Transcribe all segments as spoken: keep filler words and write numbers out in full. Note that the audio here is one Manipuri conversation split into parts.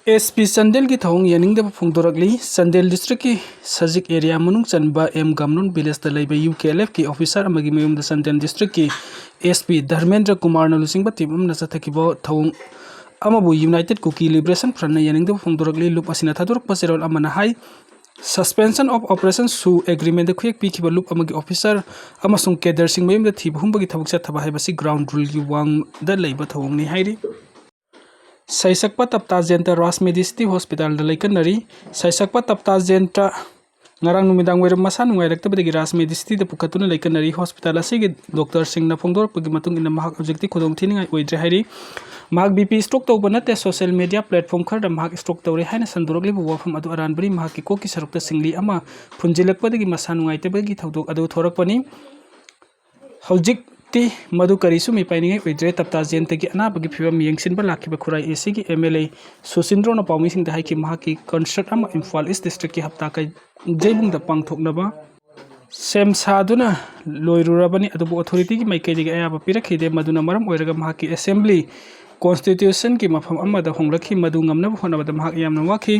ꯑꯦꯁ ꯄꯤ ꯆꯥꯟꯗꯦꯜꯒꯤ ꯊꯧꯑꯣꯡ ꯌꯥꯅꯤꯡꯗꯕ ꯐꯣꯡꯗꯣꯔꯛꯂꯤ꯫ ꯆꯥꯟꯗꯦꯜ ꯗꯤꯁꯇ꯭ꯔꯤꯛꯀꯤ ꯁꯖꯤꯛ ꯑꯦꯔꯤꯌꯥ ꯃꯅꯨꯡ ꯆꯟꯕ ꯑꯦꯝ ꯒꯝꯂꯣꯟ ꯚꯤꯂꯦꯖꯇ ꯂꯩꯕ ꯌꯨ ꯀꯦ ꯑꯦꯜ ꯑꯦꯐꯀꯤ ꯑꯣꯐꯤꯁꯥꯔ ꯑꯃꯒꯤ ꯃꯌꯨꯝꯗ ꯆꯥꯟꯗꯦꯜ ꯗꯤꯁꯇ꯭ꯔꯤꯛꯀꯤ ꯑꯦꯁ ꯄꯤ ꯙꯔꯃꯦꯟꯗ꯭ꯔ ꯀꯨꯃꯥꯔꯅ ꯂꯨꯆꯤꯡꯕ ꯇꯤꯝ ꯑꯃꯅ ꯆꯠꯊꯈꯤꯕ ꯊꯧꯑꯣꯡ ꯑꯃꯕꯨ ꯌꯨꯅꯥꯏꯇꯦꯠ ꯀꯨꯀꯤ ꯂꯤꯕꯔꯦꯁꯟ ꯐ꯭ꯔꯟꯠꯅ ꯌꯥꯅꯤꯡꯗꯕ ꯐꯣꯡꯗꯣꯔꯛꯂꯤ꯫ ꯂꯨꯞ ꯑꯁꯤꯅ ꯊꯥꯗꯣꯔꯛꯄ ꯆꯦꯔꯣꯜ ꯑꯃꯅ ꯍꯥꯏ, Suspension of Operation ꯁꯨ ꯑꯦꯒ꯭ꯔꯤꯃꯦꯟꯗ ꯈꯨꯌꯦꯛ ꯄꯤꯈꯤꯕ ꯂꯨꯞ ꯑꯃꯒꯤ ꯑꯣꯐꯤꯁꯥꯔ ꯑꯃꯁꯨꯡ ꯀꯦꯗꯔꯁꯤꯡ ꯃꯌꯨꯝꯗ ꯊꯤꯕ ꯍꯨꯝꯕꯒꯤ ꯊꯕꯛ ꯆꯠꯊꯕ ꯍꯥꯏꯕꯁꯤ ꯒ꯭ꯔꯥꯎꯟ ꯔꯨꯜꯒꯤ ꯋꯥꯡꯗ ꯂꯩꯕ ꯊꯧꯑꯣꯡꯅꯤ ꯍꯥꯏꯔꯤ꯫ ꯁꯩꯁꯛꯄ ꯇꯞꯇꯥ ꯖꯦꯟꯇ ꯔꯥꯖ ꯃꯦꯗꯤꯁꯤꯇꯤ ꯍꯣꯁꯄꯤꯇꯥꯜꯗ ꯂꯩꯀꯠꯅꯔꯤ꯫ ꯁꯩꯁꯛꯄ ꯇꯞꯇꯥ ꯖꯦꯟꯇ ꯉꯔꯥꯡ ꯅꯨꯃꯤꯗꯥꯡ ꯋꯥꯏꯔꯝ ꯃꯁꯥ ꯅꯨꯡꯉꯥꯏꯔꯛꯇꯕꯗꯒꯤ ꯔꯥꯖ ꯃꯦꯗꯤꯁꯤꯇꯤꯗ ꯄꯨꯈꯠꯇꯨꯅ ꯂꯩꯀꯠꯅꯔꯤ꯫ ꯍꯣꯁꯄꯤꯇꯥꯜ ꯑꯁꯤꯒꯤ ꯗꯣꯛꯇꯔꯁꯤꯡꯅ ꯐꯣꯡꯗꯣꯔꯛꯄꯒꯤ ꯃꯇꯨꯡ ꯏꯟꯅ ꯃꯍꯥꯛ ꯍꯧꯖꯤꯛꯇꯤ ꯈꯨꯗꯣꯡ ꯊꯤꯅꯤꯡꯉꯥꯏ ꯑꯣꯏꯗ꯭ꯔꯦ ꯍꯥꯏꯔꯤ꯫ ꯃꯍꯥꯛ ꯕꯤ ꯄꯤ ꯁ꯭ꯇ꯭ꯔꯣꯛ ꯇꯧꯕ ꯅꯠꯇꯦ, ꯁꯣꯁꯤꯌꯦꯜ ꯃꯦꯗꯤꯌꯥ ꯄ꯭ꯂꯦꯠꯐꯣꯝ ꯈꯔꯗ ꯃꯍꯥꯛ ꯁ꯭ꯇ꯭ꯔꯣꯛ ꯇꯧꯔꯦ ꯍꯥꯏꯅ ꯁꯟꯗꯣꯔꯛꯂꯤꯕ ꯋꯥꯐꯝ ꯑꯗꯨ ꯑꯔꯥꯟꯕꯅꯤ꯫ ꯃꯍꯥꯛꯀꯤ ꯀꯣꯛꯀꯤ ꯁꯔꯨꯛꯇ ꯁꯤꯡꯂꯤ ꯑꯃ ꯐꯨꯟꯖꯤꯜꯂꯛꯄꯗꯒꯤ ꯃꯁꯥ ꯅꯨꯡꯉꯥꯏꯇꯕꯒꯤ ꯊꯧꯗꯣꯛ ꯑꯗꯨ ꯊꯣꯔꯛꯄꯅꯤ꯫ ꯍꯧꯖꯤꯛꯇꯤ ꯃꯗꯨ ꯀꯔꯤꯁꯨ ꯃꯤꯄꯥꯏꯅꯤꯡꯉꯥꯏ ꯑꯣꯏꯗ꯭ꯔꯦ꯫ ꯇꯞꯇꯥ ꯖꯦꯟꯇꯒꯤ ꯑꯅꯥꯕꯒꯤ ꯐꯤꯕꯝ ꯌꯦꯡꯁꯤꯟꯕ ꯂꯥꯛꯈꯤꯕ ꯈꯨꯔꯥꯏ ꯑꯦ ꯁꯤꯒꯤ ꯑꯦꯝ ꯑꯦꯜ ꯑꯦ ꯁꯨꯁꯤꯟꯗ꯭ꯔꯣꯅ ꯄꯥꯎꯃꯤꯁꯤꯡꯗ ꯍꯥꯏꯈꯤ, ꯃꯍꯥꯛꯀꯤ ꯀꯟꯁꯔꯠ ꯑꯃ ꯏꯝꯐꯥꯜ ꯏꯁ ꯗꯤꯁꯇ꯭ꯔꯤꯛꯀꯤ ꯍꯞꯇꯥ ꯀꯩ-, ꯖꯩꯕꯨꯡꯗ ꯄꯥꯡꯊꯣꯛꯅꯕ ꯁꯦꯝ ꯁꯥꯗꯨꯅ ꯂꯣꯏꯔꯨꯔꯕꯅꯤ, ꯑꯗꯨꯕꯨ ꯑꯣꯊꯣꯔꯤꯇꯤꯒꯤ ꯃꯥꯏꯀꯩꯗꯒꯤ ꯑꯌꯥꯕ ꯄꯤꯔꯛꯈꯤꯗꯦ꯫ ꯃꯗꯨꯅ ꯃꯔꯝ ꯑꯣꯏꯔꯒ ꯃꯍꯥꯛꯀꯤ ꯑꯦꯁꯦꯝꯕ꯭ꯂꯤ ꯀꯣꯟꯁꯇꯤꯇ꯭ꯌꯨꯁꯟꯒꯤ ꯃꯐꯝ ꯑꯃꯗ ꯍꯣꯡꯂꯛꯈꯤ꯫ ꯃꯗꯨ ꯉꯝꯅꯕ ꯍꯣꯠꯅꯕꯗ ꯃꯍꯥꯛ ꯌꯥꯝꯅ ꯋꯥꯈꯤ꯫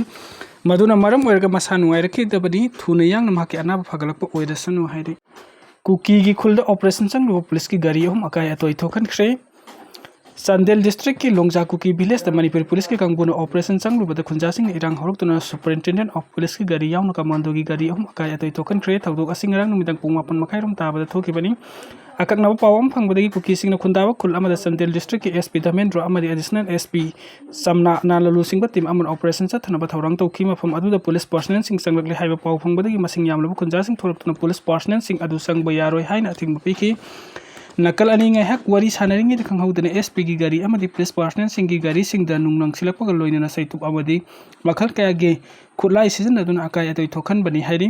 ꯃꯗꯨꯅ ꯃꯔꯝ ꯑꯣꯏꯔꯒ ꯃꯁꯥ ꯅꯨꯡꯉꯥꯏꯔꯛꯈꯤꯗꯕꯅꯤ꯫ ꯊꯨꯅ ꯌꯥꯡꯅ ꯃꯍꯥꯛꯀꯤ ꯑꯅꯥꯕ ꯐꯒꯠꯂꯛꯄ ꯑꯣꯏꯔꯁꯅꯨ ꯍꯥꯏꯔꯤ꯫ ꯀꯨꯀꯤꯒꯤ ꯈꯨꯜꯗ ꯑꯣꯄꯔꯦꯁꯟ ꯆꯪꯂꯨꯕ ꯄꯨꯂꯤꯁꯀꯤ ꯒꯥꯔꯤ ꯑꯍꯨꯝ ꯑꯀꯥꯏ ꯑꯇꯣꯏ ꯊꯣꯛꯍꯟꯈ꯭ꯔꯦ꯫ ꯆꯥꯟꯗꯦꯜ ꯗꯤꯁꯇ꯭ꯔꯤꯛꯀꯤ ꯂꯣꯡꯖꯥ ꯀꯨꯀꯤ ꯚꯤꯂꯦꯖꯇ ꯃꯅꯤꯄꯨꯔ ꯄꯨꯂꯤꯁꯀꯤ ꯀꯥꯡꯕꯨꯅ ꯑꯣꯄꯔꯦꯁꯟ ꯆꯪꯂꯨꯕꯗ ꯈꯨꯟꯖꯥꯁꯤꯡꯅ ꯏꯔꯥꯡ ꯍꯧꯔꯛꯇꯨꯅ ꯁꯨꯄꯔꯤꯟꯇꯦꯟꯗꯦꯟ ꯑꯣꯐ ꯄꯨꯂꯤꯁꯀꯤ ꯒꯥꯔꯤ ꯌꯥꯎꯅ ꯀꯃꯥꯟꯗꯣꯒꯤ ꯒꯥꯔꯤ ꯑꯍꯨꯝ ꯑꯀꯥꯏ ꯑꯇꯣꯏ ꯊꯣꯛꯍꯟꯈ꯭ꯔꯦ꯫ ꯊꯧꯗꯣꯛ ꯑꯁꯤ ꯉꯔꯥꯡ ꯅꯨꯃꯤꯗꯥꯡ ꯄꯨꯡ ꯃꯥꯄꯟ ꯃꯈꯥꯏꯔꯣꯝ ꯇꯥꯕꯗ ꯊꯣꯛꯈꯤꯕꯅꯤ꯫ ꯑꯀꯛꯅꯕ ꯄꯥꯎ ꯑꯃ ꯐꯪꯕꯗꯒꯤ ꯀꯨꯀꯤꯁꯤꯡꯅ ꯈꯨꯟꯗꯥꯕ ꯈꯨꯜ ꯑꯃꯗ ꯆꯥꯟꯗꯦꯜ ꯗꯤꯁꯇ꯭ꯔꯤꯛꯀꯤ ꯑꯦꯁ ꯄꯤ ꯙꯔꯃꯦꯟꯗ꯭ꯔꯣ ꯑꯃꯗꯤ ꯑꯦꯗꯤꯁꯅꯦꯜ ꯑꯦꯁ ꯄꯤ ꯆꯝꯅꯥꯅ ꯂꯨꯆꯤꯡꯕ ꯇꯤꯝ ꯑꯃꯅ ꯑꯣꯄꯔꯦꯁꯟ ꯆꯠꯊꯅꯕ ꯊꯧꯔꯥꯡ ꯇꯧꯈꯤ꯫ ꯃꯐꯝ ꯑꯗꯨꯗ ꯄꯨꯂꯤꯁ ꯄꯥꯔꯁꯅꯦꯜꯁꯤꯡ ꯆꯪꯂꯛꯂꯦ ꯍꯥꯏꯕ ꯄꯥꯎ ꯐꯪꯕꯗꯒꯤ ꯃꯁꯤꯡ ꯌꯥꯝꯂꯕ ꯈꯨꯟꯖꯥꯁꯤꯡ ꯊꯣꯛꯂꯛꯇꯨꯅ ꯄꯨꯂꯤꯁ ꯄꯥꯔꯁꯅꯦꯜꯁꯤꯡ ꯑꯗꯨ ꯆꯪꯕ ꯌꯥꯔꯣꯏ ꯍꯥꯏꯅ ꯑꯊꯤꯡꯕ ꯄꯤꯈꯤ꯫ ꯅꯥꯀꯜ ꯑꯅꯤ ꯉꯥꯏꯍꯥꯛ ꯋꯥꯔꯤ ꯁꯥꯟꯅꯔꯤꯉꯩꯗ ꯈꯪꯍꯧꯗꯅ ꯑꯦꯁ ꯄꯤꯒꯤ ꯒꯥꯔꯤ ꯑꯃꯗꯤ ꯄꯨꯂꯤꯁ ꯄꯥꯔꯁꯅꯦꯜꯁꯤꯡꯒꯤ ꯒꯥꯔꯤꯁꯤꯡꯗ ꯅꯨꯡ ꯂꯪꯁꯤꯜꯂꯛꯄꯒ ꯂꯣꯏꯅꯅ ꯆꯩꯇꯨꯞ ꯑꯃꯗꯤ ꯃꯈꯜ ꯀꯌꯥꯒꯤ ꯈꯨꯠꯂꯥꯏ ꯁꯤꯖꯤꯟꯅꯗꯨꯅ ꯑꯀꯥꯏ ꯑꯇꯣꯏ ꯊꯣꯛꯍꯟꯕꯅꯤ ꯍꯥꯏꯔꯤ꯫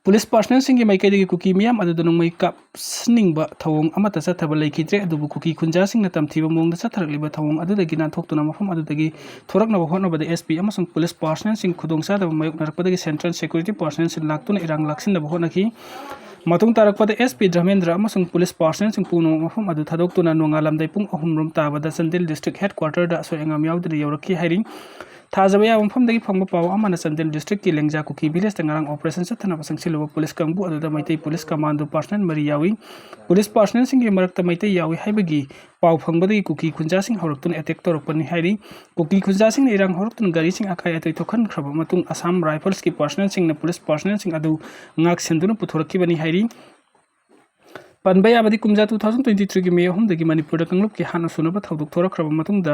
ꯄꯨꯂꯤꯁ ꯄꯥꯔꯁꯅꯦꯜꯁꯤꯡꯒꯤ ꯃꯥꯏꯀꯩꯗꯒꯤ ꯀꯨꯀꯤ ꯃꯤꯌꯥꯝ ꯑꯗꯨꯗ ꯅꯣꯡꯃꯩ ꯀꯥꯞꯁꯤꯟꯅꯤꯡꯕ ꯊꯧꯑꯣꯡ ꯑꯃꯠꯇ ꯆꯠꯊꯕ ꯂꯩꯈꯤꯗ꯭ꯔꯦ, ꯑꯗꯨꯕꯨ ꯀꯨꯀꯤ ꯈꯨꯟꯖꯥꯁꯤꯡꯅ ꯇꯝꯊꯤꯕ ꯃꯑꯣꯡꯗ ꯆꯠꯊꯔꯛꯂꯤꯕ ꯊꯧꯑꯣꯡ ꯑꯗꯨꯗꯒꯤ ꯅꯥꯟꯊꯣꯛꯇꯨꯅ ꯃꯐꯝ ꯑꯗꯨꯗꯒꯤ ꯊꯣꯔꯛꯅꯕ ꯍꯣꯠꯅꯕꯗ ꯑꯦꯁ ꯄꯤ ꯑꯃꯁꯨꯡ ꯄꯨꯂꯤꯁ ꯄꯥꯔꯁꯅꯦꯜꯁꯤꯡ ꯈꯨꯗꯣꯡꯆꯥꯗꯕ ꯃꯥꯌꯣꯛꯅꯔꯛꯄꯗꯒꯤ ꯁꯦꯟꯇ꯭ꯔꯦꯜ ꯁꯦꯀ꯭ꯌꯨꯔꯤꯇꯤ ꯄꯥꯔꯁꯅꯦꯜꯁꯤꯡ ꯂꯥꯛꯇꯨꯅ ꯏꯔꯥꯡ ꯂꯥꯛꯁꯤꯟꯅꯕ ꯍꯣꯠꯅꯈꯤ꯫ ꯃꯇꯨꯡ ꯇꯥꯔꯛꯄꯗ ꯑꯦꯁ ꯄꯤ ꯙꯔꯃꯦꯟꯗ꯭ꯔ ꯑꯃꯁꯨꯡ ꯄꯨꯂꯤꯁ ꯄꯥꯔꯁꯅꯦꯜꯁꯤꯡ ꯄꯨꯝꯅꯃꯛ ꯃꯐꯝ ꯑꯗꯨ ꯊꯥꯗꯣꯛꯇꯨꯅ ꯅꯣꯡꯉꯥꯜꯂꯝꯗꯥꯏ ꯄꯨꯡ ꯑꯍꯨꯝ ꯔꯣꯝ ꯇꯥꯕꯗ ꯆꯥꯟꯗꯦꯜ ꯗꯤꯁꯇ꯭ꯔꯤꯛ ꯍꯦꯗ ꯀ꯭ꯋꯥꯔꯇꯔꯗ ꯑꯁꯣꯏ ꯑꯉꯥꯝ ꯌꯥꯎꯗꯅ ꯌꯧꯔꯛꯈꯤ ꯍꯥꯏꯔꯤ꯫ ꯊꯥꯖꯕ ꯌꯥꯕ ꯃꯐꯝꯗꯒꯤ ꯐꯪꯕ ꯄꯥꯎ ꯑꯃꯅ ꯆꯥꯟꯗꯦꯜ ꯗꯤꯁꯇ꯭ꯔꯤꯛꯀꯤ ꯂꯦꯡꯖꯥ ꯀꯨꯀꯤ ꯚꯤꯂꯦꯖꯇ ꯉꯔꯥꯡ ꯑꯣꯄꯔꯦꯁꯟ ꯆꯠꯊꯅꯕ ꯆꯪꯁꯤꯜꯂꯨꯕ ꯄꯨꯂꯤꯁ ꯀꯥꯡꯕꯨ ꯑꯗꯨꯗ ꯃꯩꯇꯩ ꯄꯨꯂꯤꯁ ꯀꯃꯥꯟꯗꯣ ꯄꯥꯔꯁꯅꯦꯜ ꯃꯔꯤ ꯌꯥꯎꯏ꯫ ꯄꯨꯂꯤꯁ ꯄꯥꯔꯁꯅꯦꯜꯁꯤꯡꯒꯤ ꯃꯔꯛꯇ ꯃꯩꯇꯩ ꯌꯥꯎꯏ ꯍꯥꯏꯕꯒꯤ ꯄꯥꯎ ꯐꯪꯕꯗꯒꯤ ꯀꯨꯀꯤ ꯈꯨꯟꯖꯥꯁꯤꯡ ꯍꯧꯔꯛꯇꯨꯅ ꯑꯦꯇꯦꯛ ꯇꯧꯔꯛꯄꯅꯤ ꯍꯥꯏꯔꯤ꯫ ꯀꯨꯀꯤ ꯈꯨꯟꯖꯥꯁꯤꯡꯅ ꯏꯔꯥꯡ ꯍꯧꯔꯛꯇꯨꯅ ꯒꯥꯔꯤꯁꯤꯡ ꯑꯀꯥꯏ ꯑꯇꯣꯏ ꯊꯣꯛꯍꯟꯈ꯭ꯔꯕ ꯃꯇꯨꯡ ꯑꯁꯥꯝ ꯔꯥꯏꯐꯜꯁꯀꯤ ꯄꯥꯔꯁꯅꯦꯜꯁꯤꯡꯅ ꯄꯨꯂꯤꯁ ꯄꯥꯔꯁꯅꯦꯜꯁꯤꯡ ꯑꯗꯨ ꯉꯥꯛ ꯁꯦꯟꯗꯨꯅ ꯄꯨꯊꯣꯔꯛꯈꯤꯕꯅꯤ ꯍꯥꯏꯔꯤ꯫ ꯄꯟꯕ ꯌꯥꯕꯗꯤ ꯀꯨꯝꯖꯥ two thousand twenty threeꯒꯤ ꯃꯦ ꯑꯍꯨꯝꯗꯒꯤ ꯃꯅꯤꯄꯨꯔꯗ ꯀꯥꯡꯂꯨꯞꯀꯤ ꯍꯥꯠꯅ ꯁꯨꯅꯕ ꯊꯧꯗꯣꯛ ꯊꯣꯔꯛꯈ꯭ꯔꯕ ꯃꯇꯨꯡꯗ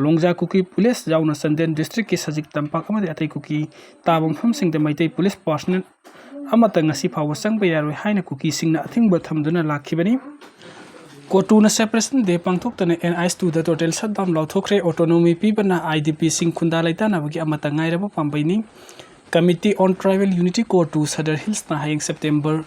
ꯂꯣꯡꯖꯥ ꯀꯨꯀꯤ ꯄꯨꯂꯤꯁ ꯌꯥꯎꯅ ꯆꯥꯟꯗꯦꯜ ꯗꯤꯁꯇ꯭ꯔꯤꯛꯀꯤ ꯁꯖꯤꯛ ꯇꯝꯄꯥꯛ ꯑꯃꯗꯤ ꯑꯇꯩ ꯀꯨꯀꯤ ꯇꯥꯕ ꯃꯐꯝꯁꯤꯡꯗ ꯃꯩꯇꯩ ꯄꯨꯂꯤꯁ ꯄꯥꯔꯁꯅꯦꯜ ꯑꯃꯠꯇ ꯉꯁꯤ ꯐꯥꯎꯕ ꯆꯪꯕ ꯌꯥꯔꯣꯏ ꯍꯥꯏꯅ ꯀꯨꯀꯤꯁꯤꯡꯅ ꯑꯊꯤꯡꯕ ꯊꯝꯗꯨꯅ ꯂꯥꯛꯈꯤꯕꯅꯤ꯫ ꯀꯣꯇꯨꯅ ꯁꯦꯄꯔꯦꯁꯟ ꯗꯦ ꯄꯥꯡꯊꯣꯛꯇꯅ ꯑꯦꯟ ꯑꯥꯏꯁ ꯇꯨꯗ ꯇꯣꯇꯦꯜ ꯁꯠꯗꯥꯎꯟ ꯂꯥꯎꯊꯣꯛꯈ꯭ꯔꯦ꯫ ꯑꯣꯇꯣꯅꯣꯃꯤ ꯄꯤꯕꯅ ꯑꯥꯏ ꯗꯤ ꯄꯤꯁꯤꯡ ꯈꯨꯟꯗꯥ ꯂꯩꯇꯥꯅꯕꯒꯤ ꯑꯃꯠꯇ ꯉꯥꯏꯔꯕ ꯄꯥꯝꯕꯩꯅꯤ꯫ Committee on Tribal Unity ꯀꯣꯇꯨ Sadar ꯍꯤꯜꯁꯅ ꯍꯌꯦꯡ ꯁꯦꯞꯇꯦꯝꯕꯔ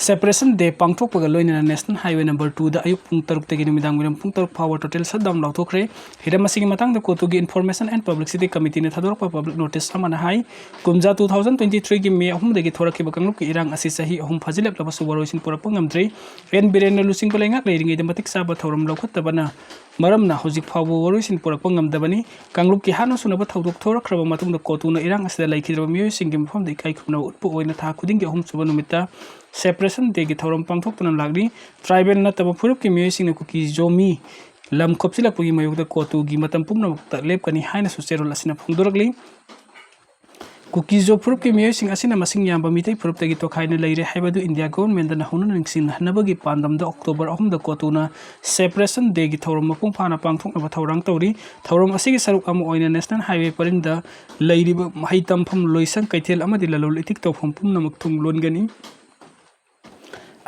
ꯁꯦꯄꯔꯦꯁꯟ ꯗꯦ ꯄꯥꯡꯊꯣꯛꯄꯒ ꯂꯣꯏꯅꯅ ꯅꯦꯁꯅꯦꯜ ꯍꯥꯏꯋꯦ ꯅꯝꯕꯔ ꯇꯨꯗ ꯑꯌꯨꯛ ꯄꯨꯡ ꯇꯔꯨꯛꯇꯒꯤ ꯅꯨꯃꯤꯗꯥꯡ ꯋꯥꯏꯔꯝ ꯄꯨꯡ ꯇꯔꯨꯛ ꯐꯥꯎꯕ ꯇꯣꯇꯦꯜ ꯁꯠꯗꯥꯎꯟ ꯂꯥꯎꯊꯣꯛꯈ꯭ꯔꯦ꯫ ꯍꯤꯔꯝ ꯑꯁꯤꯒꯤ ꯃꯇꯥꯡꯗ ꯀꯣꯇꯨꯒꯤ ꯏꯟꯐꯣꯔꯃꯦꯁꯟ ꯑꯦꯟ ꯄꯕ꯭ꯂꯤꯁꯤꯇꯤ ꯀꯃꯤꯇꯤꯅ ꯊꯥꯗꯣꯔꯛꯄ ꯄꯕ꯭ꯂꯤꯛ ꯅꯣꯇꯤꯁ ꯑꯃꯅ ꯍꯥꯏ, ꯀꯨꯝꯖꯥ two thousand twenty threeꯒꯤ ꯃꯦ ꯑꯍꯨꯝꯗꯒꯤ ꯊꯣꯔꯛꯈꯤꯕ ꯀꯥꯡꯂꯨꯞꯀꯤ ꯏꯔꯥꯡ ꯑꯁꯤ ꯆꯍꯤ ꯑꯍꯨꯝ ꯐꯥꯖꯤꯜꯂꯛꯂꯕꯁꯨ ꯋꯥꯔꯣꯏꯁꯤꯟ ꯄꯨꯔꯛꯄ ꯉꯝꯗ꯭ꯔꯤ꯫ ꯑꯦꯟ ꯕꯤꯔꯦꯟꯅ ꯂꯨꯆꯤꯡꯕ ꯂꯩꯉꯥꯛ ꯂꯩꯔꯤꯉꯩꯗ ꯃꯇꯤꯛ ꯆꯥꯕ ꯊꯧꯔꯝ ꯂꯧꯈꯠꯇꯕꯅ ꯃꯔꯝꯅ ꯍꯧꯖꯤꯛ ꯐꯥꯎꯕ ꯋꯥꯔꯣꯏꯁꯤꯟ ꯄꯨꯔꯛꯄ ꯉꯝꯗꯕꯅꯤ꯫ ꯀꯥꯡꯂꯨꯞꯀꯤ ꯍꯥꯠꯅ ꯁꯨꯅꯕ ꯊꯧꯗꯣꯛ ꯊꯣꯔꯛꯈ꯭ꯔꯕ ꯃꯇꯨꯡꯗ ꯀꯣꯇꯨꯅ ꯏꯔꯥꯡ ꯑꯁꯤꯗ ꯂꯩꯈꯤꯗ꯭ꯔꯕ ꯃꯤꯑꯣꯏꯁꯤꯡꯒꯤ ꯃꯐꯝꯗ ꯏꯀꯥꯏ ꯈꯨꯝꯅꯕ ꯎꯠꯄ ꯑꯣꯏꯅ ꯊꯥ ꯈꯨꯗꯤꯡꯒꯤ ꯑꯍꯨꯝꯁꯨꯕ ꯅꯨꯃꯤꯠꯇ ꯁꯦꯄꯔꯦꯁꯟ ꯗꯦꯒꯤ ꯊꯧꯔꯝ ꯄꯥꯡꯊꯣꯛꯇꯨꯅ ꯂꯥꯛꯂꯤ꯫ ꯇ꯭ꯔꯥꯏꯕꯦꯜ ꯅꯠꯇꯕ ꯐꯨꯔꯨꯞꯀꯤ ꯃꯤꯑꯣꯏꯁꯤꯡꯅ ꯀꯨꯀꯤ ꯖꯣꯃꯤ ꯂꯝ ꯈꯣꯞꯆꯤꯜꯂꯛꯄꯒꯤ ꯃꯥꯌꯣꯛꯇ ꯀꯣꯇꯨꯒꯤ ꯃꯇꯝ ꯄꯨꯝꯅꯃꯛꯇ ꯂꯦꯞꯀꯅꯤ ꯍꯥꯏꯅꯁꯨ ꯆꯦꯔꯣꯜ ꯑꯁꯤꯅ ꯐꯣꯡꯗꯣꯔꯛꯂꯤ꯫ ꯀꯨꯀꯤꯖꯣ ꯐꯨꯔꯨꯞꯀꯤ ꯃꯤꯑꯣꯏꯁꯤꯡ ꯑꯁꯤꯅ ꯃꯁꯤꯡ ꯌꯥꯝꯕ ꯃꯤꯇꯩ ꯐꯨꯔꯨꯞꯇꯒꯤ ꯇꯣꯈꯥꯏꯅ ꯂꯩꯔꯦ ꯍꯥꯏꯕꯗꯨ ꯏꯟꯗꯤꯌꯥ ꯒꯣꯚꯔꯟꯃꯦꯟꯠꯅ ꯍꯧꯅ ꯅꯤꯡꯁꯤꯡꯍꯟꯅꯕꯒꯤ ꯄꯥꯟꯗꯝꯗ ꯑꯣꯛꯇꯣꯕꯔ ꯑꯍꯨꯝꯗ ꯀꯣꯇꯨꯅ ꯁꯦꯄꯔꯦꯁꯟ ꯗꯦꯒꯤ ꯊꯧꯔꯝ ꯃꯄꯨꯡ ꯐꯥꯅ ꯄꯥꯡꯊꯣꯛꯅꯕ ꯊꯧꯔꯥꯡ ꯇꯧꯔꯤ꯫ ꯊꯧꯔꯝ ꯑꯁꯤꯒꯤ ꯁꯔꯨꯛ ꯑꯃ ꯑꯣꯏꯅ ꯅꯦꯁꯅꯦꯜ ꯍꯥꯏꯋꯦ ꯄꯔꯤꯡꯗ ꯂꯩꯔꯤꯕ ꯃꯍꯩ ꯇꯝꯐꯝ, ꯂꯣꯏꯁꯪ, ꯀꯩꯊꯦꯜ ꯑꯃꯗꯤ ꯂꯂꯣꯟ ꯏꯇꯤꯛ ꯇꯧꯐꯝ ꯄꯨꯝꯅꯃꯛ ꯊꯣꯡ ꯂꯣꯟꯒꯅꯤ꯫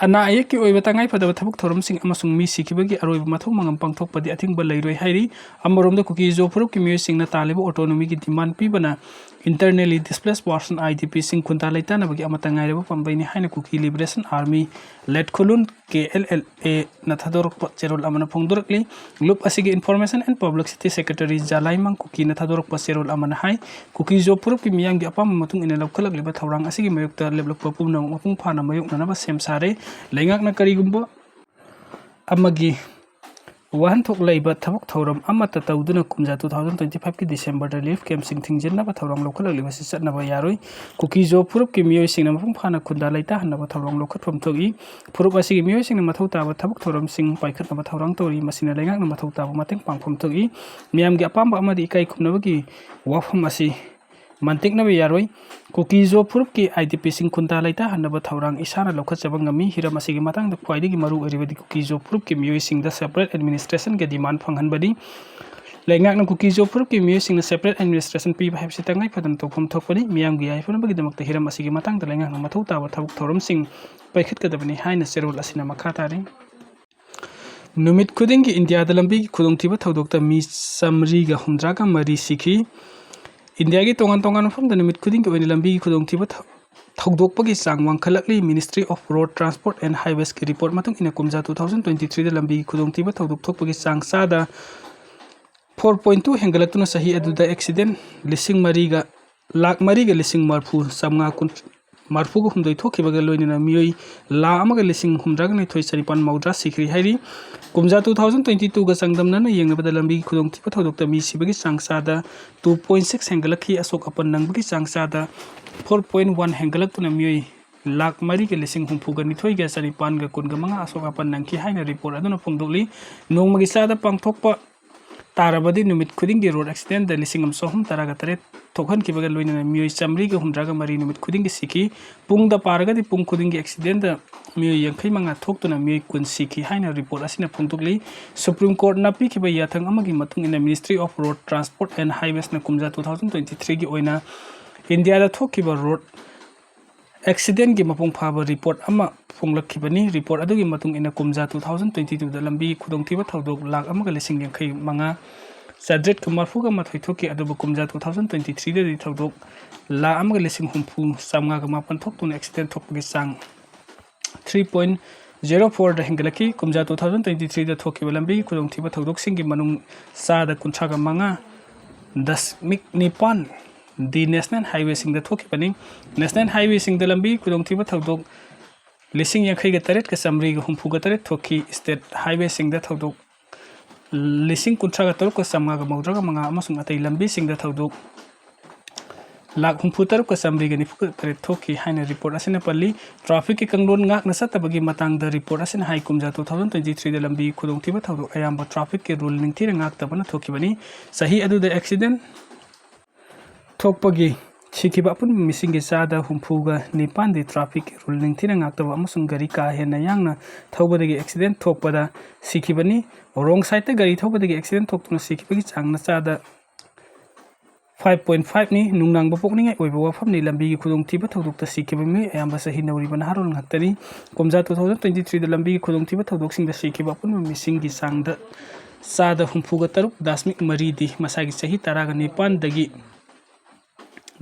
ꯑꯅꯥ ꯑꯌꯦꯛꯀꯤ ꯑꯣꯏꯕ ꯇꯉꯥꯏ ꯐꯗꯕ ꯊꯕꯛ ꯊꯧꯔꯝꯁꯤꯡ ꯑꯃꯁꯨꯡ ꯃꯤ ꯁꯤꯈꯤꯕꯒꯤ ꯑꯔꯣꯏꯕ ꯃꯊꯧ ꯃꯉꯝ ꯄꯥꯡꯊꯣꯛꯄꯗꯤ ꯑꯊꯤꯡꯕ ꯂꯩꯔꯣꯏ ꯍꯥꯏꯔꯤ꯫ ꯑꯃꯔꯣꯝꯗ ꯀꯨꯀꯤ ꯖꯣ ꯐꯨꯔꯨꯞꯀꯤ ꯃꯤꯑꯣꯏꯁꯤꯡꯅ ꯇꯥꯜꯂꯤꯕ ꯑꯣꯇꯣꯅꯣꯃꯤꯒꯤ ꯗꯤꯃꯥꯟ ꯄꯤꯕꯅ Internally Displaced Person, I D P ꯁꯤꯡ ꯈꯨꯟꯗꯥ ꯂꯩꯇꯥꯅꯕꯒꯤ ꯑꯃꯠꯇ ꯉꯥꯏꯔꯕ ꯄꯥꯝꯕꯩꯅꯤ ꯍꯥꯏꯅ ꯀꯨꯀꯤ ꯂꯤꯕꯔꯦꯁꯟ ꯑꯥꯔꯃꯤ, ꯂꯦꯠꯈꯨꯂꯨꯟ, K L L A ꯅ ꯊꯥꯗꯣꯔꯛꯄ ꯆꯦꯔꯣꯜ ꯑꯃꯅ ꯐꯣꯡꯗꯣꯔꯛꯂꯤ꯫ ꯂꯨꯞ ꯑꯁꯤꯒꯤ Information and Publicity Secretary ꯖꯥꯂꯥꯏꯃꯥꯡ ꯀꯨꯀꯤꯅ ꯊꯥꯗꯣꯔꯛꯄ ꯆꯦꯔꯣꯜ ꯑꯃꯅ ꯍꯥꯏ, ꯀꯨꯀꯤ ꯖꯣ ꯐꯨꯔꯨꯞꯀꯤ ꯃꯤꯌꯥꯝꯒꯤ ꯑꯄꯥꯝꯕ ꯃꯇꯨꯡ ꯏꯟꯅ ꯂꯧꯈꯠꯂꯛꯂꯤꯕ ꯊꯧꯔꯥꯡ ꯑꯁꯤꯒꯤ ꯃꯥꯌꯣꯛꯇ ꯂꯦꯞꯂꯛꯄ ꯄꯨꯝꯅꯃꯛ ꯃꯄꯨꯡ ꯐꯥꯅ ꯃꯥꯌꯣꯛꯅꯅꯕ ꯁꯦꯝ ꯁꯥꯔꯦ꯫ ꯂꯩꯉꯥꯛꯅ ꯀꯔꯤꯒꯨꯝꯕ ꯑꯃꯒꯤ ꯋꯥꯍꯟꯊꯣꯛ ꯂꯩꯕ ꯊꯕꯛ ꯊꯧꯔꯝ ꯑꯃꯠꯇ ꯇꯧꯗꯨꯅ ꯀꯨꯝꯖꯥ two thousand twenty five ꯀꯤ December ꯗ relief camp ꯁꯤꯡ ꯊꯤꯡꯖꯤꯟꯅꯕ ꯊꯧꯔꯥꯡ ꯂꯧꯈꯠꯂꯛꯂꯤꯕꯁꯤ ꯆꯠꯅꯕ ꯌꯥꯔꯣꯏ꯫ ꯀꯨꯀꯤ ꯖꯣ ꯐꯨꯔꯨꯞꯀꯤ ꯃꯤꯑꯣꯏꯁꯤꯡꯅ ꯃꯄꯨꯡ ꯐꯥꯅ ꯈꯨꯟꯗꯥ ꯂꯩꯇꯥꯍꯟꯅꯕ ꯊꯧꯔꯥꯡ ꯂꯧꯈꯠꯐꯝ ꯊꯣꯛꯏ꯫ ꯐꯨꯔꯨꯞ ꯑꯁꯤꯒꯤ ꯃꯤꯑꯣꯏꯁꯤꯡꯅ ꯃꯊꯧ ꯇꯥꯕ ꯊꯕꯛ ꯊꯧꯔꯝꯁꯤꯡ ꯄꯥꯏꯈꯠꯅꯕ ꯊꯧꯔꯥꯡ ꯇꯧꯔꯤ꯫ ꯃꯁꯤꯅ ꯂꯩꯉꯥꯛꯅ ꯃꯊꯧ ꯇꯥꯕ ꯃꯇꯦꯡ ꯄꯥꯡꯐꯝ ꯊꯣꯛꯏ꯫ ꯃꯤꯌꯥꯝꯒꯤ ꯑꯄꯥꯝꯕ ꯑꯃꯗꯤ ꯏꯀꯥꯏ ꯈꯨꯝꯅꯕꯒꯤ ꯋꯥꯐꯝ ꯑꯁꯤ ꯃꯟꯇꯤꯛꯅꯕ ꯌꯥꯔꯣꯏ꯫ ꯀꯨꯀꯤ ꯖꯣ ꯐꯨꯔꯨꯞꯀꯤ I D P ꯁꯤꯡ ꯈꯨꯟꯗꯥ ꯂꯩꯇꯥꯍꯟꯅꯕ ꯊꯧꯔꯥꯡ ꯏꯁꯥꯅ ꯂꯧꯈꯠꯆꯕ ꯉꯝꯃꯤ꯫ ꯍꯤꯔꯝ ꯑꯁꯤꯒꯤ ꯃꯇꯥꯡꯗ ꯈ꯭ꯋꯥꯏꯗꯒꯤ ꯃꯔꯨ ꯑꯣꯏꯔꯤꯕꯗꯤ ꯀꯨꯀꯤ ꯖꯣ ꯐꯨꯔꯨꯞꯀꯤ ꯃꯤꯑꯣꯏꯁꯤꯡꯗ separate administration ꯒꯤ demand ꯐꯪꯍꯟꯕꯅꯤ꯫ ꯂꯩꯉꯥꯛꯅ ꯀꯨꯀꯤ ꯖꯣ ꯐꯨꯔꯨꯞꯀꯤ ꯃꯤꯑꯣꯏꯁꯤꯡꯅ separate administration ꯄꯤꯕ ꯍꯥꯏꯕꯁꯤ ꯇꯉꯥꯏ ꯐꯗꯅ ꯇꯧꯐꯝ ꯊꯣꯛꯄꯅꯤ꯫ ꯃꯤꯌꯥꯝꯒꯤ ꯌꯥꯏꯐꯅꯕꯒꯤꯗꯃꯛꯇ ꯍꯤꯔꯝ ꯑꯁꯤꯒꯤ ꯃꯇꯥꯡꯗ ꯂꯩꯉꯥꯛꯅ ꯃꯊꯧ ꯇꯥꯕ ꯊꯕꯛ ꯊꯧꯔꯝꯁꯤꯡ ꯄꯥꯏꯈꯠꯀꯗꯕꯅꯤ ꯍꯥꯏꯅ ꯆꯦꯔꯣꯜ ꯑꯁꯤꯅ ꯃꯈꯥ ꯇꯥꯔꯤ꯫ ꯅꯨꯃꯤꯠ ꯈꯨꯗꯤꯡꯒꯤ ꯏꯟꯗꯤꯌꯥꯗ ꯂꯝꯕꯤꯒꯤ ꯈꯨꯗꯣꯡꯊꯤꯕ ꯊꯧꯗꯣꯛꯇ ꯃꯤ ꯆꯥꯃꯔꯤꯒ ꯍꯨꯝꯗ꯭ꯔꯥꯒ ꯃꯔꯤ ꯁꯤꯈꯤ꯫ ꯏꯟꯗꯤꯌꯥꯒꯤ ꯇꯣꯉꯥꯟ ꯇꯣꯉꯥꯟꯕ ꯃꯐꯝꯗ ꯅꯨꯃꯤꯠ ꯈꯨꯗꯤꯡꯒꯤ ꯑꯣꯏꯅ ꯂꯝꯕꯤꯒꯤ ꯈꯨꯗꯣꯡꯊꯤꯕ ꯊ-, ꯊꯧꯗꯣꯛꯄꯒꯤ ꯆꯥꯡ ꯋꯥꯡꯈꯠꯂꯛꯂꯤ꯫ Ministry of Road Transport and Highways ꯀꯤ report ꯃꯇꯨꯡ ꯏꯟꯅ ꯀꯨꯝꯖꯥ two thousand twenty three ꯗ ꯂꯝꯕꯤꯒꯤ ꯈꯨꯗꯣꯡꯊꯤꯕ ꯊꯧꯗꯣꯛ ꯊꯣꯛꯄꯒꯤ ꯆꯥꯡ ꯆꯥꯗ four point two ꯍꯦꯟꯒꯠꯂꯛꯇꯨꯅ ꯆꯍꯤ ꯑꯗꯨꯗ accident ꯂꯤꯁꯤꯡ ꯃꯔꯤꯒ, ꯂꯥꯈ ꯃꯔꯤꯒ ꯂꯤꯁꯤꯡ ꯃꯔꯤꯐꯨ ꯆꯥꯝꯃꯉꯥ ꯀꯨꯟ, ꯃꯔꯤꯐꯨꯒ ꯍꯨꯝꯗꯣꯏ ꯊꯣꯛꯈꯤꯕꯒ ꯂꯣꯏꯅꯅ ꯃꯤꯑꯣꯏ ꯂꯥꯈ ꯑꯃꯒ ꯂꯤꯁꯤꯡ ꯍꯨꯝꯗ꯭ꯔꯥꯒ ꯅꯤꯊꯣꯏ ꯆꯅꯤꯄꯥꯟ ꯃꯧꯗ꯭ꯔꯥ ꯁꯤꯈ꯭ꯔꯦ ꯍꯥꯏꯔꯤ꯫ ꯀꯨꯝꯖꯥ two thousand twenty two ꯒ ꯆꯥꯡꯗꯝꯅꯅ ꯌꯦꯡꯅꯕꯗ ꯂꯝꯕꯤꯒꯤ ꯈꯨꯗꯣꯡꯊꯤꯕ ꯊꯧꯗꯣꯛꯇ ꯃꯤ ꯁꯤꯕꯒꯤ ꯆꯥꯡ ꯆꯥꯗ two point six ꯍꯦꯟꯒꯠꯂꯛꯈꯤ꯫ ꯑꯁꯣꯛ ꯑꯄꯟ ꯅꯪꯕꯒꯤ ꯆꯥꯡ ꯆꯥꯗ four point one ꯍꯦꯟꯒꯠꯂꯛꯇꯨꯅ ꯃꯤꯑꯣꯏ ꯂꯥꯈ ꯃꯔꯤꯒ ꯂꯤꯁꯤꯡ ꯍꯨꯝꯐꯨꯒ ꯅꯤꯊꯣꯏꯒ ꯆꯅꯤꯄꯥꯟꯒ ꯀꯨꯟꯒ ꯃꯉꯥ ꯑꯁꯣꯛ ꯑꯄꯟ ꯅꯪꯈꯤ ꯍꯥꯏꯅ report ꯑꯗꯨꯅ ꯐꯣꯡꯗꯣꯛꯂꯤ꯫ ꯅꯣꯡꯃꯒꯤ ꯆꯥꯗ ꯄꯥꯡꯊꯣꯛꯄ ꯇꯥꯔꯕꯗꯤ ꯅꯨꯃꯤꯠ ꯈꯨꯗꯤꯡꯒꯤ road accident ꯗ ꯂꯤꯁꯤꯡ ꯑꯃ ꯆꯍꯨꯝ ꯇꯔꯥꯒ ꯇꯔꯦꯠ ꯊꯣꯛꯍꯟꯈꯤꯕꯒ ꯂꯣꯏꯅꯅ ꯃꯤꯑꯣꯏ ꯆꯥꯃꯔꯤꯒ ꯍꯨꯝꯗ꯭ꯔꯥꯒ ꯃꯔꯤ ꯅꯨꯃꯤꯠ ꯈꯨꯗꯤꯡꯒꯤ ꯁꯤꯈꯤ꯫ ꯄꯨꯡꯗ ꯄꯥꯔꯒꯗꯤ ꯄꯨꯡ ꯈꯨꯗꯤꯡꯒꯤ accident ꯗ ꯃꯤꯑꯣꯏ ꯌꯥꯡꯈꯩ ꯃꯉꯥ ꯊꯣꯛꯇꯨꯅ ꯃꯤꯑꯣꯏ ꯀꯨꯟ ꯁꯤꯈꯤ ꯍꯥꯏꯅ report ꯑꯁꯤꯅ ꯐꯣꯡꯗꯣꯛꯂꯤ꯫ Supreme Court ꯅ ꯄꯤꯈꯤꯕ ꯌꯥꯊꯪ ꯑꯃꯒꯤ ꯃꯇꯨꯡ ꯏꯟꯅ Ministry of Road Transport and Highways ꯅ ꯀꯨꯝꯖꯥ two thousand twenty three ꯒꯤ ꯑꯣꯏꯅ ꯏꯟꯗꯤꯌꯥꯗ ꯊꯣꯛꯈꯤꯕ road accident ꯀꯤ ꯃꯄꯨꯡ ꯐꯥꯕ report ꯑꯃ ꯐꯣꯡꯂꯛꯈꯤꯕꯅꯤ꯫ Report ꯑꯗꯨꯒꯤ ꯃꯇꯨꯡ ꯏꯟꯅ ꯀꯨꯝꯖꯥ two thousand twenty two ꯗ ꯂꯝꯕꯤꯒꯤ ꯈꯨꯗꯣꯡꯊꯤꯕ ꯊꯧꯗꯣꯛ ꯂꯥꯈ ꯑꯃꯒ ꯂꯤꯁꯤꯡ ꯌꯥꯡꯈꯩ ꯃꯉꯥ ꯆꯥꯇ꯭ꯔꯦꯠꯀ ꯃꯔꯤꯐꯨꯒ ꯃꯥꯊꯣꯏ ꯊꯣꯛꯈꯤ꯫ ꯑꯗꯨꯕꯨ ꯀꯨꯝꯖꯥ two thousand twenty threeꯗꯗꯤ ꯊꯧꯗꯣꯛ ꯂꯥꯈ ꯑꯃꯒ ꯂꯤꯁꯤꯡ ꯍꯨꯝꯐꯨ ꯆꯥꯝꯃꯉꯥꯒ ꯃꯥꯄꯟ ꯊꯣꯛꯇꯨꯅ accident ꯊꯣꯛꯄꯒꯤ ꯆꯥꯡ three point zero fourꯗ ꯍꯦꯟꯒꯠꯂꯛꯈꯤ꯫ ꯀꯨꯝꯖꯥ two thousand twenty threeꯗ ꯊꯣꯛꯈꯤꯕ ꯂꯝꯕꯤ ꯈꯨꯗꯣꯡꯊꯤꯕ ꯊꯧꯗꯣꯛꯁꯤꯡꯒꯤ ꯃꯅꯨꯡ ꯆꯥꯗ ꯀꯨꯟꯊ꯭ꯔꯥꯒ ꯃꯉꯥ ꯗꯁꯃꯤꯛ ꯅꯤꯄꯥꯟꯗꯤ national highwayꯁꯤꯡꯗ ꯊꯣꯛꯈꯤꯕꯅꯤ꯫ National highwayꯁꯤꯡꯗ ꯂꯝꯕꯤ ꯈꯨꯗꯣꯡꯊꯤꯕ ꯊꯧꯗꯣꯛ ꯂꯤꯁꯤꯡ ꯌꯥꯡꯈꯩꯒ ꯇꯔꯦꯠꯀ ꯆꯥꯃꯔꯤꯒ ꯍꯨꯝꯐꯨꯒ ꯇꯔꯦꯠ ꯊꯣꯛꯈꯤ꯫ State highwayꯁꯤꯡꯗ ꯊꯧꯗꯣꯛ ꯂꯤꯁꯤꯡ ꯀꯨꯟꯊ꯭ꯔꯥꯒ ꯇꯔꯨꯛꯀ ꯆꯥꯝꯃꯉꯥꯒ ꯃꯧꯗ꯭ꯔꯥꯒ ꯃꯉꯥ ꯑꯃꯁꯨꯡ ꯑꯇꯩ ꯂꯝꯕꯤꯁꯤꯡꯗ ꯊꯧꯗꯣꯛ ꯂꯥꯈ ꯍꯨꯝꯐꯨ ꯇꯔꯨꯛꯀ ꯆꯥꯃꯔꯤꯒ ꯅꯤꯐꯨꯒ ꯇꯔꯦꯠ ꯊꯣꯛꯈꯤ ꯍꯥꯏꯅ report ꯑꯁꯤꯅ ꯄꯜꯂꯤ꯫ Trafficꯀꯤ ꯀꯥꯡꯂꯣꯟ ꯉꯥꯛꯅ ꯆꯠꯇꯕꯒꯤ ꯃꯇꯥꯡꯗ report ꯑꯁꯤꯅ ꯍꯥꯏ, ꯀꯨꯝꯖꯥ two thousand twenty threeꯗ ꯂꯝꯕꯤ ꯈꯨꯗꯣꯡꯊꯤꯕ ꯊꯧꯗꯣꯛ ꯑꯌꯥꯝꯕ trafficꯀꯤ rule ꯅꯤꯡꯊꯤꯅ ꯉꯥꯛꯇꯕꯅ ꯊꯣꯛꯈꯤꯕꯅꯤ꯫ ꯆꯍꯤ ꯑꯗꯨꯗ accident ꯊꯣꯛꯄꯒꯤ ꯁꯤꯈꯤꯕ ꯑꯄꯨꯟꯕ ꯃꯤꯁꯤꯡꯒꯤ ꯆꯥꯗ ꯍꯨꯝꯐꯨꯒ ꯅꯤꯄꯥꯟꯗꯤ trafficꯀꯤ rule ꯅꯤꯡꯊꯤꯅ ꯉꯥꯛꯇꯕ ꯑꯃꯁꯨꯡ ꯒꯥꯔꯤ ꯀꯥ ꯍꯦꯟꯅ ꯌꯥꯡꯅ ꯊꯧꯕꯗꯒꯤ accident ꯊꯣꯛꯄꯗ ꯁꯤꯈꯤꯕꯅꯤ꯫ Wrong sideꯇ ꯒꯥꯔꯤ ꯊꯧꯕꯗꯒꯤ accident ꯊꯣꯛꯇꯨꯅ ꯁꯤꯈꯤꯕꯒꯤ ꯆꯥꯡꯅ ꯆꯥꯗ five point fiveꯅꯤ꯫ ꯅꯨꯡꯅꯥꯡꯕ ꯄꯣꯛꯅꯤꯡꯉꯥꯏ ꯑꯣꯏꯕ ꯋꯥꯐꯝꯅꯤ꯫ ꯂꯝꯕꯤꯒꯤ ꯈꯨꯗꯣꯡꯊꯤꯕ ꯊꯧꯗꯣꯛꯇ ꯁꯤꯈꯤꯕ ꯃꯤꯑꯣꯏ ꯑꯌꯥꯝꯕ ꯆꯍꯤ ꯅꯧꯔꯤꯕ ꯅꯍꯥꯔꯣꯜ ꯉꯥꯛꯇꯅꯤ꯫ ꯀꯨꯝꯖꯥ two thousand twenty threeꯗ ꯂꯝꯕꯤꯒꯤ ꯈꯨꯗꯣꯡꯊꯤꯕ ꯊꯧꯗꯣꯛꯁꯤꯡꯗ ꯁꯤꯈꯤꯕ ꯑꯄꯨꯟꯕ ꯃꯤꯁꯤꯡꯒꯤ ꯆꯥꯡꯗ ꯆꯥꯗ ꯍꯨꯝꯐꯨꯒ ꯇꯔꯨꯛ ꯗꯁꯃꯤꯛ ꯃꯔꯤꯗꯤ ꯃꯁꯥꯒꯤ ꯆꯍꯤ ꯇꯔꯥꯒ ꯅꯤꯄꯥꯟꯗꯒꯤ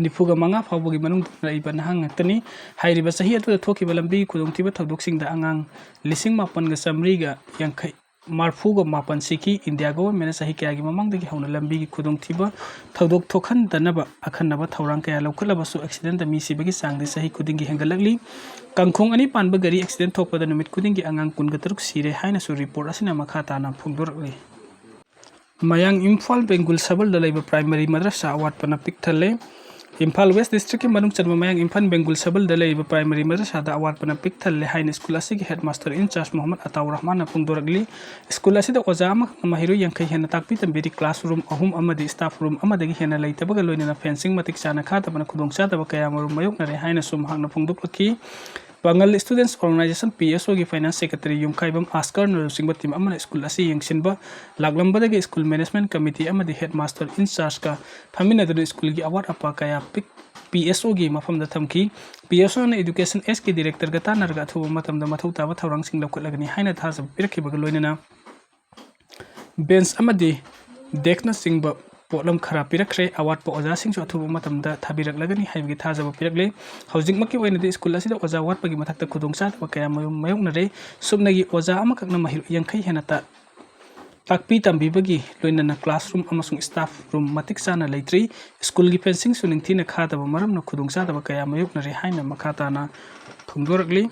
ꯅꯤꯐꯨꯒ ꯃꯉꯥ ꯐꯥꯎꯕꯒꯤ ꯃꯅꯨꯡꯗ ꯂꯩꯕ ꯅꯍꯥ ꯉꯥꯛꯇꯅꯤ꯫ ꯍꯥꯏꯔꯤꯕ ꯆꯍꯤ ꯑꯗꯨꯗ ꯊꯣꯛꯈꯤꯕ ꯂꯝꯕꯤꯒꯤ ꯈꯨꯗꯣꯡꯊꯤꯕ ꯊꯧꯗꯣꯛꯁꯤꯡꯗ ꯑꯉꯥꯡ ꯂꯤꯁꯤꯡ ꯃꯥꯄꯟꯒ ꯆꯥꯃꯔꯤꯒ ꯌꯥꯡꯈꯩ, ꯃꯔꯤꯐꯨꯒ ꯃꯥꯄꯟ ꯁꯤꯈꯤ꯫ India governmentꯅ ꯆꯍꯤ ꯀꯌꯥꯒꯤ ꯃꯃꯥꯡꯗꯒꯤ ꯍꯧꯅ ꯂꯝꯕꯤꯒꯤ ꯈꯨꯗꯣꯡꯊꯤꯕ ꯊꯧꯗꯣꯛ ꯊꯣꯛꯍꯟꯗꯅꯕ ꯑꯈꯟꯅꯕ ꯊꯧꯔꯥꯡ ꯀꯌꯥ ꯂꯧꯈꯠꯂꯕꯁꯨ accidentꯇ ꯃꯤ ꯁꯤꯕꯒꯤ ꯆꯥꯡꯗꯤ ꯆꯍꯤ ꯈꯨꯗꯤꯡꯒꯤ ꯍꯦꯟꯒꯠꯂꯛꯂꯤ꯫ ꯀꯥꯡꯈꯣꯡ ꯑꯅꯤ ꯄꯥꯟꯕ ꯒꯥꯔꯤ accident ꯊꯣꯛꯄꯗ ꯅꯨꯃꯤꯠ ꯈꯨꯗꯤꯡꯒꯤ ꯑꯉꯥꯡ ꯀꯨꯟꯒ ꯇꯔꯨꯛ ꯁꯤꯔꯦ ꯍꯥꯏꯅꯁꯨ report ꯑꯁꯤꯅ ꯃꯈꯥ ꯇꯥꯅ ꯐꯣꯡꯗꯣꯔꯛꯂꯤ꯫ ꯃꯌꯥꯡ ꯏꯝꯐꯥꯜ ꯕꯦꯡꯒꯨꯜ ꯁꯕꯜꯗ ꯂꯩꯕ primary ꯃꯗ꯭ꯔꯁꯥ ꯑꯋꯥꯠꯄꯅ ꯄꯤꯛ ꯊꯜꯂꯦ꯫ ꯏꯝꯐꯥꯜ West Districtꯀꯤ ꯃꯅꯨꯡ ꯆꯟꯕ ꯃꯌꯥꯡ ꯏꯝꯐꯥꯜ ꯕꯦꯡꯒꯨꯜ ꯁꯕꯜꯗ ꯂꯩꯔꯤꯕ primary ꯃꯗ꯭ꯔꯁꯥꯗ ꯑꯋꯥꯠꯄꯅ ꯄꯤꯛ ꯊꯜꯂꯦ ꯍꯥꯏꯅ school ꯑꯁꯤꯒꯤ headmaster in charge Mohammad Ataur ꯔꯍꯃꯥꯟꯅ ꯐꯣꯡꯗꯣꯔꯛꯂꯤ꯫ School ꯑꯁꯤꯗ ꯑꯣꯖꯥ ꯑꯃꯈꯛꯅ ꯃꯍꯩꯔꯣꯏ ꯌꯥꯡꯈꯩ ꯍꯦꯟꯅ ꯇꯥꯛꯄꯤ ꯇꯝꯕꯤꯔꯤ꯫ Classroom ꯑꯍꯨꯝ ꯑꯃꯗꯤ staff room ꯑꯃꯗꯒꯤ ꯍꯦꯟꯅ ꯂꯩꯇꯕꯒ ꯂꯣꯏꯅꯅ fencing ꯃꯇꯤꯛ ꯆꯥꯅ ꯈꯥꯗꯕꯅ ꯈꯨꯗꯣꯡꯆꯥꯗꯕ ꯀꯌꯥꯃꯔꯨꯝ ꯃꯥꯌꯣꯛꯅꯔꯦ ꯍꯥꯏꯅꯁꯨ ꯃꯍꯥꯛꯅ ꯐꯣꯡꯗꯣꯛꯂꯛꯈꯤ꯫ ꯄꯥꯡꯒꯜ Students Organization, PSOꯒꯤ finance secretary ꯌꯨꯝꯈꯥꯏꯕꯝ ꯑꯁꯀꯔꯅ ꯂꯨꯆꯤꯡꯕ team ꯑꯃꯅ school ꯑꯁꯤ ꯌꯦꯡꯁꯤꯟꯕ ꯂꯥꯛꯂꯝꯕꯗꯒꯤ school management committee ꯑꯃꯗꯤ headmaster in chargeꯀ ꯐꯝꯃꯤꯟꯅꯗꯨꯅ schoolꯒꯤ ꯑꯋꯥꯠ ꯑꯄꯥ ꯀꯌꯥ ꯄꯤꯛ-, PSOꯒꯤ ꯃꯐꯝꯗ ꯊꯝꯈꯤ꯫ PSOꯅ Education Sꯒꯤ directorꯒ ꯇꯥꯟꯅꯔꯒ ꯑꯊꯨꯕ ꯃꯇꯝꯗ ꯃꯊꯧ ꯇꯥꯕ ꯊꯧꯔꯥꯡꯁꯤꯡ ꯂꯧꯈꯠꯂꯒꯅꯤ ꯍꯥꯏꯅ ꯊꯥꯖꯕ ꯄꯤꯔꯛꯈꯤꯕꯒ ꯂꯣꯏꯅꯅ bench ꯑꯃꯗꯤ ꯗꯦꯛꯁꯅꯆꯤꯡꯕ ꯄꯣꯠꯂꯝ ꯈꯔ ꯄꯤꯔꯛꯈ꯭ꯔꯦ꯫ ꯑꯋꯥꯠꯄ ꯑꯣꯖꯥꯁꯤꯡꯁꯨ ꯑꯊꯨꯕ ꯃꯇꯝꯗ ꯊꯥꯕꯤꯔꯛꯂꯒꯅꯤ ꯍꯥꯏꯕꯒꯤ ꯊꯥꯖꯕ ꯄꯤꯔꯛꯂꯦ꯫ ꯍꯧꯖꯤꯛꯃꯛꯀꯤ ꯑꯣꯏꯅꯗꯤ ꯁ꯭ꯀꯨꯜ ꯑꯁꯤꯗ ꯑꯣꯖꯥ ꯋꯥꯠꯄꯒꯤ ꯃꯊꯛꯇ ꯈꯨꯗꯣꯡꯆꯥꯗꯕ ꯀꯌꯥ ꯃꯔꯨꯝ ꯃꯥꯌꯣꯛꯅꯔꯦ꯫ ꯁꯨꯞꯅꯒꯤ ꯑꯣꯖꯥ ꯑꯃꯈꯛꯅ ꯃꯍꯩꯔꯣꯏ ꯌꯥꯡꯈꯩ ꯍꯦꯟꯅ ꯇꯥ-, ꯇꯥꯛꯄꯤ ꯇꯝꯕꯤꯕꯒꯤ ꯂꯣꯏꯅꯅ classroom ꯑꯃꯁꯨꯡ staff room ꯃꯇꯤꯛ ꯆꯥꯅ ꯂꯩꯇ꯭ꯔꯤ꯫ ꯁ꯭ꯀꯨꯜꯒꯤ fencingꯁꯨ ꯅꯤꯡꯊꯤꯅ ꯈꯥꯗꯕ ꯃꯔꯝꯅ ꯈꯨꯗꯣꯡꯆꯥꯗꯕ ꯀꯌꯥ ꯃꯥꯌꯣꯛꯅꯔꯦ ꯍꯥꯏꯅ ꯃꯈꯥ ꯇꯥꯅ ꯐꯣꯡꯗꯣꯔꯛꯂꯤ꯫